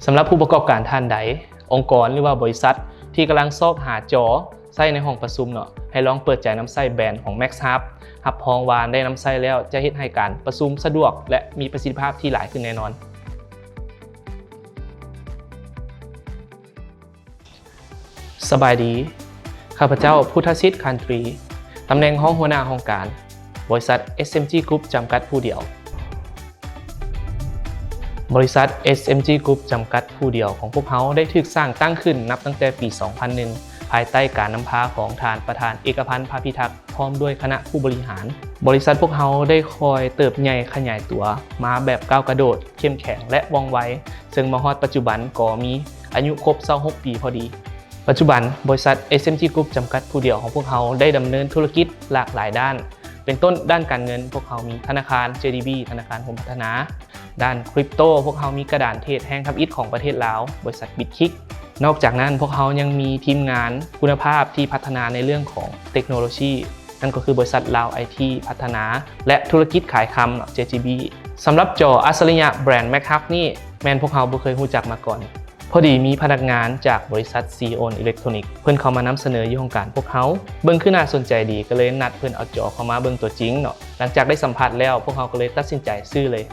ສຳລັບຜູ້ປະກອບການທ່ານໃດ, ອົງກອນ ຫຼືວ່າບໍລິສັດທີ່ກຳລັງຊອກຫາຈໍໃຊ້ໃນຫ້ອງປະຊຸມເນາະ, ໃຫ້ລອງເປີດໃຈນຳໃຊ້ແບຣນຂອງ MaxHub. ຮັບຮອງວ່າໄດ້ນຳໃຊ້ແລ້ວຈະເຮັດໃຫ້ການປະຊຸມສະດວກ ແລະ ມີປະສິດທິພາບທີ່ຫຼາຍຂຶ້ນແນ່ນອນ. ສະບາຍດີ, ຂ້າພະເຈົ້າ ພຸດທະສິດ ຄັນທຣີ, ຕຳແໜ່ງຮອງຫົວໜ້າຫ້ອງການ, ບໍລິສັດ ເອສເອັມຈີ Group ຈຳກັດຜູ້ດຽວ. ບໍລິສັດ ເອສເອັມຈີ Group ຈຳກັດຜູ້ດຽວຂອງພວກເຮົາໄດ້ຖືກສ້າງຕັ້ງຂຶ້ນນັບຕັ້ງແຕ່ປີສອງພັນໜຶ່ງ ພາຍໃຕ້ການນຳພາຂອງທ່ານປະທານ ເອກະພັນ ພະພິທັກ ພ້ອມດ້ວຍຄະນະຜູ້ບໍລິຫານ. ບໍລິສັດພວກເຮົາໄດ້ຄ່ອຍເຕີບໃຫຍ່ຂະຫຍາຍຕົວມາແບບກ້າວກະໂດດ, ເຂັ້ມແຂງ ແລະ ວ່ອງໄວ, ເຊິ່ງມາຮອດປັດຈຸບັນກໍມີອາຍຸຄົບຊາວຫົກປີພໍດີ. ປັດຈຸບັນ, ບໍລິສັດ ເອສເອັມຈີ Group ຈຳກັດຜູ້ດຽວຂອງພວກເຮົາໄດ້ດຳເນີນທຸລະກິດຫຼາກຫຼາຍດ້ານ. ເປັນຕົ້ນ, ດ້ານການເງິນ, ພວກເຮົາມີທະນາຄານ ເຈດີບີ, ທະນາຄານໂຮມພັດທະນາ. ດ້ານຄຣິບໂຕ, ພວກເຮົາມີກະດານເທຣດແຮງທຳອິດຂອງປະເທດລາວ, ບໍລິສັດ Bitkick. ນອກຈາກນັ້ນ, ພວກເຮົາຍັງມີທີມງານຄຸນນະພາບທີ່ພັດທະນາໃນເລື່ອງຂອງເຕັກໂນໂລຊີ, ນັ້ນກໍຄືບໍລິສັດລາວໄອທີພັດທະນາ ແລະ ທຸລະກິດຂາຍຄຳ ເຈຈີບີ. ສຳລັບຈໍອັດສະລິຍະແບຣນ MaxHub ນີ້ ແມ່ນພວກເຮົາບໍ່ເຄີຍຮູ້ຈັກມາກ່ອນ. ພໍດີມີພະນັກງານຈາກບໍລິສັດ ຊີໂອນ ອີເລັກໂທຣນິກ ເພິ່ນເຂົ້າມານຳສະເໜີຢູ່ຫ້ອງການພວກເຮົາ. ເບິ່ງຄືໜ້າສົນໃຈດີ, ກໍເລີຍນັດເພິ່ນເອົາຈໍເຂົ້າມາເບິ່ງຕົວຈິງເນາະ. ຫຼັງຈາກໄດ້ສຳພາດແລ້ວ, ພວກເຮົາກໍເລີຍຕັດສິນໃຈຊື້ເລີຍ.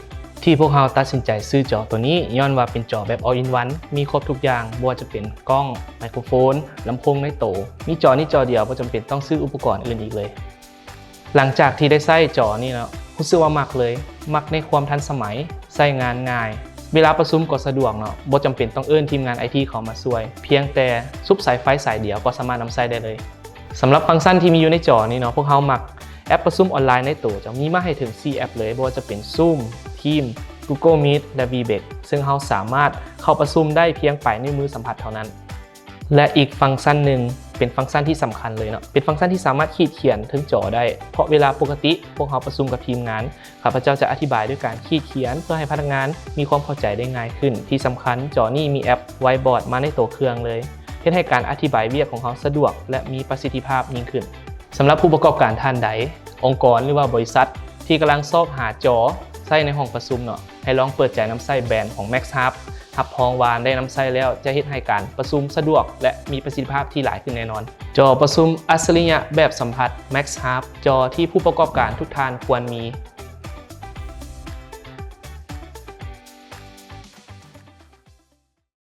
ທີ່ພວກເຮົາຕັດສິນໃຈຊື້ຈໍໂຕນີ້ ຍ້ອນວ່າເປັນຈໍແບບ All in One ມີຄົບທຸກຢ່າງ, ບໍ່ວ່າຈະເປັນກ້ອງ, ໄມໂຄຣໂຟນ, ລຳໂພງໃນໂຕ. ມີຈໍນີ້ຈໍດຽວ, ບໍ່ຈຳເປັນຕ້ອງຊື້ອຸປະກອນອື່ນອີກເລີຍ. ຫຼັງຈາກທີ່ໄດ້ໃຊ້ຈໍນີ້ເນາະ, ຮູ້ສຶກວ່າມັກເລີຍ, ມັກໃນຄວາມທັນສະໄໝ, ໃຊ້ງານງ່າຍ, ເວລາປະຊຸມກໍສະດວກເນາະ, ບໍ່ຈຳເປັນຕ້ອງເອີ້ນທີມງານໄອທີເຂົ້າມາຊ່ວຍ, ພຽງແຕ່ສຸບສາຍໄຟສາຍດຽວກໍສາມາດນຳໃຊ້ໄດ້ເລີຍ. ສຳລັບຟັງຊັນທີ່ມີຢູ່ໃນຈໍນີ້ເນາະ, ພວກເຮົາມັກແອັບປະຊຸມອອນລາຍໃນໂຕ, ຈະມີມາໃຫ້ເຖິງສີ່ແອັບເລີຍ, ບໍ່ວ່າຈະເປັນ Zoom, Teams, Google Meet ແລະ Webex, ເຊິ່ງເຮົາສາມາດເຂົ້າປະຊຸມໄດ້ພຽງປາຍນິ້ວມືສຳຜັດເທົ່ານັ້ນ. ແລະ ອີກຟັງຊັນໜຶ່ງ ເປັນຟັງຊັນທີ່ສຳຄັນເລີຍເນາະ, ເປັນຟັງຊັນທີ່ສາມາດຂີດຂຽນເທິງຈໍໄດ້, ເພາະເວລາປົກກະຕິພວກເຮົາປະຊຸມກັບທີມງານ, ຂ້າພະເຈົ້າຈະອະທິບາຍດ້ວຍການຂີດຂຽນ ເພື່ອໃຫ້ພະນັກງານມີຄວາມເຂົ້າໃຈໄດ້ງ່າຍຂຶ້ນ. ທີ່ສຳຄັນ, ຈໍນີ້ມີແອັບ Whiteboard ມາໃນໂຕເຄື່ອງເລີຍ, ເຮັດໃຫ້ການອະທິບາຍວຽກຂອງເຮົາສະດວກ ແລະ ມີປະສິດທິພາບຍິ່ງຂຶ້ນ. ສຳລັບຜູ້ປະກອບການທ່ານໃດ, ອົງກອນ ຫຼືວ່າບໍລິສັດທີ່ກຳລັງຊອກຫາຈໍໃຊ້ໃນຫ້ອງປະຊຸມເນາະ, ໃຫ້ລອງເປີດໃຈນຳໃຊ້ແບຣນຂອງ MaxHub. ຮັບຮອງວ່າໄດ້ນຳໃຊ້ແລ້ວຈະເຮັດໃຫ້ການປະຊຸມສະດວກ ແລະ ມີປະສິດທິພາບທີ່ຫຼາຍຂຶ້ນແນ່ນອນ. ຈໍປະຊຸມອັດສະລິຍະແບບສຳຜັດ MaxHub, ຈໍທີ່ຜູ້ປະກອບການທຸກທ່ານຄວນມີ.